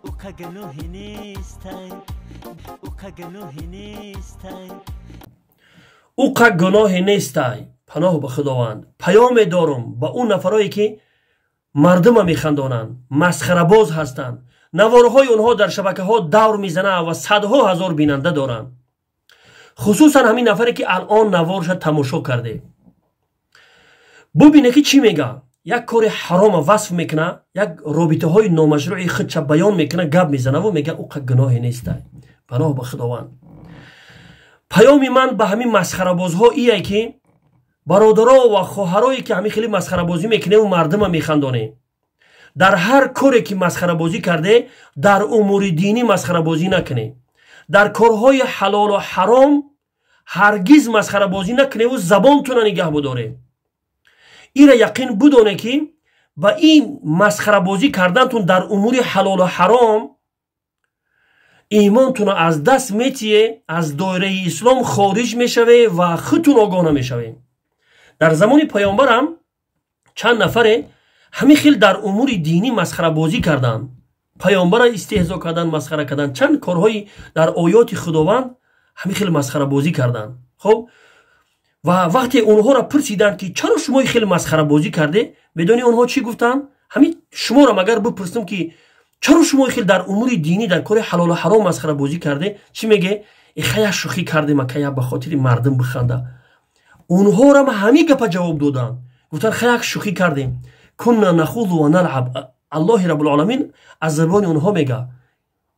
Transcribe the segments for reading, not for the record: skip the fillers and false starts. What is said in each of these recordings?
Уқа гуноҳе нестай, уқа гуноҳе нестай. Уқа гуноҳе нестай. Паноҳ ба Худованд. Паёме дорум ба он нафарое, ки мардума механдонанд, масхарабоз ҳастанд, наворҳои онҳо дар шабакаҳо давр мезанад ва садҳо ҳазор бинанда доранд. Хусусан ҳамин нафаре, ки алон наворша тамошо карде, бубине, ки чӣ мега. Як кори ҳарома васф мекуна, як робитаҳои номашрӯи худша баён мекуна, гап мезанаву мега: «Уқа гуноҳе нестай». Паноҳ ба Худованд. Паёми ман ба ҳамин масхарабозҳо ие, ки бародаро ва хоҳарое, ки ҳамин хеле масхарабозӣ мекуневу мардума механдонем, дар ҳар коре ки масхарабозӣ карде, дар умури динӣ масхарабозӣ накунем. Дар корҳои ҳалолу ҳаром ҳаргиз масхарабозӣ накуневу забонтуна нигаҳ будорем. Ира яқин будоне, ки ба ин масхарабозӣ кардантун дар умури ҳалолу ҳаром имонтуна аз даст метие, аз доираи ислом хориҷ мешаве ва худтун огоҳ намешаве. Дар замони паёмбарам чанд нафаре ҳамин хел дар умури динӣ масхарабозӣ карданд, паёмбара истеҳзо карданд, масхара карданд, чанд корҳои дар оёти Худованд ҳамин хел масхарабозӣ карданд. Хоб, ва вақте онҳоро пурсиданд, ки чаро шумо хеле масхарабозӣ карде, медонӣ онҳо чӣ гуфтанд? Ҳамин шуморо магар бипурсам, ки чаро шумо хел дар умури динӣ, дар кори ҳалолу ҳаром масхарабозӣ карде, чӣ меге? Ихая шӯхӣ кардем, акая, ба хотири мардум биханда. Онҳорам ҳамин гапа ҷавоб доданд, гуфтанд: «Хаяк шӯхӣ кардем». كنا نخوض ونلعب. Аллоҳи Раббулоламин аз забони онҳо мега.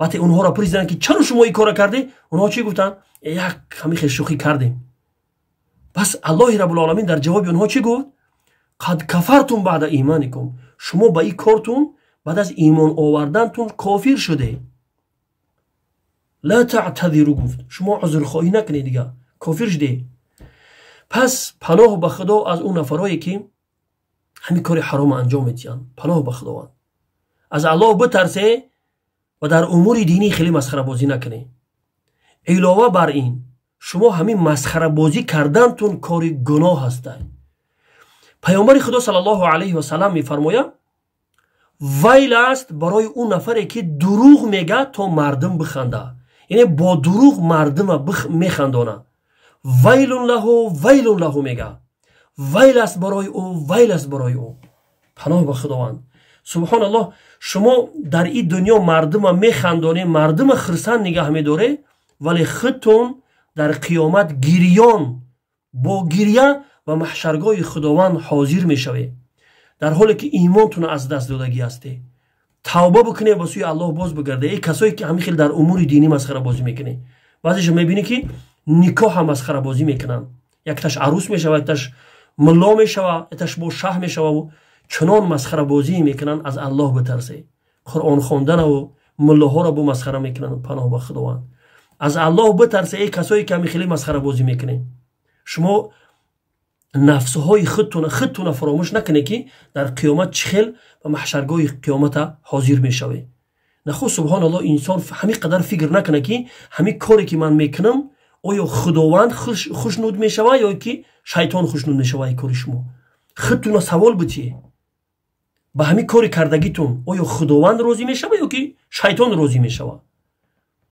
Вақте онҳоро пурсиданд, ки чаро шумо ин кора карде, онҳо чӣ гуфтанд? «Як ҳамин хел шӯхӣ кардем». Пас Аллоҳи Раббулоламин дар ҷавоби онҳо чӣ гуфт? قد كفرتم بعد إيمانكم. Шумо ба ин кортун баъд аз имон овардантун кофир шуде. لا تعتذروا, гуфт, шумо узрхоҳӣ накунед, дига кофир шуде. Пас паноҳ ба Худо аз он нафарое, ки ҳамин кори ҳарома анҷом медиҳанд. Паноҳ ба Худованд. Аз Аллоҳ битарсе ва дар умури динӣ хеле масхарабозӣ накунед. Илова бар ин, шумо ҳамин масхарабозӣ кардантун кори гуноҳ ҳастад. Паёмбари Худо саллаллоҳу алайҳи васалам мефармояд: вайл аст барои он нафаре, ки дурӯғ мега, то мардум биханда, яъне бо дурӯғ мардума механдона. ويل له، ويل له мега, вайл аст барои ӯ, вайл аст барои ӯ. Паноҳ ба Худованд. Субҳоналлоҳ, шумо дар ин дунё мардума механдонед, мардума хирсанд нигаҳ медоре, вале худтун дар қиёмат гирён бо гирья ба маҳшаргоҳи Худованд ҳозир мешавед, дар ҳоле ки имонтунро аз даст додагӣ ҳастед. Тавба бикунед, ба сӯи Аллоҳ боз бигарде. Эй касое, ки ҳамин хел дар умури динӣ масхарабозӣ мекунед, баъзеша мебинӣ, ки никоҳа масхарабозӣ мекунанд. Якташ арӯс мешава, якташ мулло мешава, якташ бо шаҳ мешававу чунон масхарабозӣ мекунанд. Аз Аллоҳ битарсе. Қуръон хонданаву муллоҳоро бо масхара мекунанд. Паноҳ ба Худованд. Аз Аллоҳ битарсе, эй касое, ки ҳамин хеле масхарабозӣ мекунед. Шумо нафсҳои худтуна фаромӯш накунед, ки дар қиёмат чӣ хел ба маҳшаргоҳи қиёмата ҳозир мешавед. Нахо, субҳоналлоҳ, инсон ҳамин қадар фикр накунад, ки ҳамин коре, ки ман мекунам, оё Худованд хушнуд мешавад ё ки шайтон хушнуд мешавад. Ин кори шумо, худтуна савол битие: ба ҳамин кори кардагитон оё Худованд розӣ мешавад ё ки шайтон розӣ мешавад?